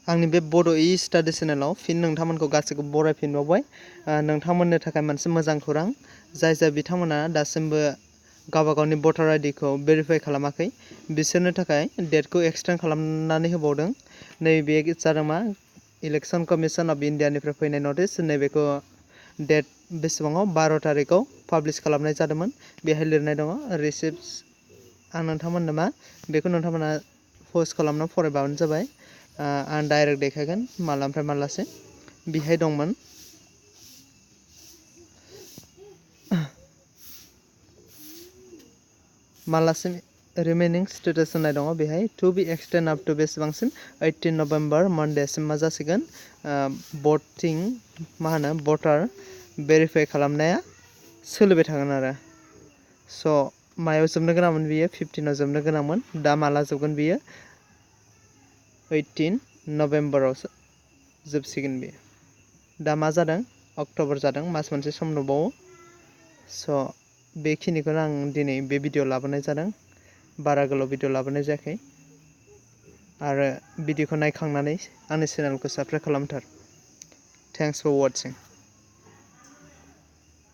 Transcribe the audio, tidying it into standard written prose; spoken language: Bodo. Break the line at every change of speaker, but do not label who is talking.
आंनि बे बड' इ स्टाडि चेनेलाव फिन नोंथांमोनखौ गासैखौ बरायफिनबावबाय। नोंथांमोननो थाखाय मोनसे मोजां खौरां, जाय बिथांमोना दासिमबो गावबा गावनि भटार आइडिखौ भेरिफाइ खालामाखै बिसोरनो थाखाय डेटखौ एक्सटेन्ड खालामनानै होबावदों। नैबे जादों मा इलेक्सन कमिसन अफ इन्डियानिफ्राय फैनाय नटिस। नैबेखौ डेट बेसेबाङाव 12 तारिखआव पाब्लिश खालामनाय जादोंमोन। बेहाय लिरनाय दङ रिसिप्टस। आं नोंथांमोननो मा बेखौ नोंथांमोना पस्ट खालामनानै फरायबानो जाबाय। आं डाइरेक्ट देखायगोन मालानिफ्राय मालासिम। बेहाय दंमोन मालासिम रिमेनिं स्टेटास होननाय दङ बेहाय to be extend up to बेसेबांसिम 18 नभेम्बर मानडेसिम मा जासिगोन भटिं भटार भेरिफाइ खालामनाया सोलिबाय थागोन आरो। स' मायाव जोबनो गोनांमोन बियो 15आव जोबनो गोनांमोन। दा माला जोबगोन बियो 18 नभेम्बराव जोबसिगोन बियो। दा मा जादों अक्ट'बर जादों, मास मोनसे सम दंबावो। स' बेखिनिखौनो आं दिनै बे भिडिअ लाबोनाय जादों। बारा गोलाव भिडिअ लाबोनाय जायाखै। आरो भिडिअखौ नायखांनानै आंनि चेनेलखौ साबस्क्राइब खालामथार। Thanks for वाचिं।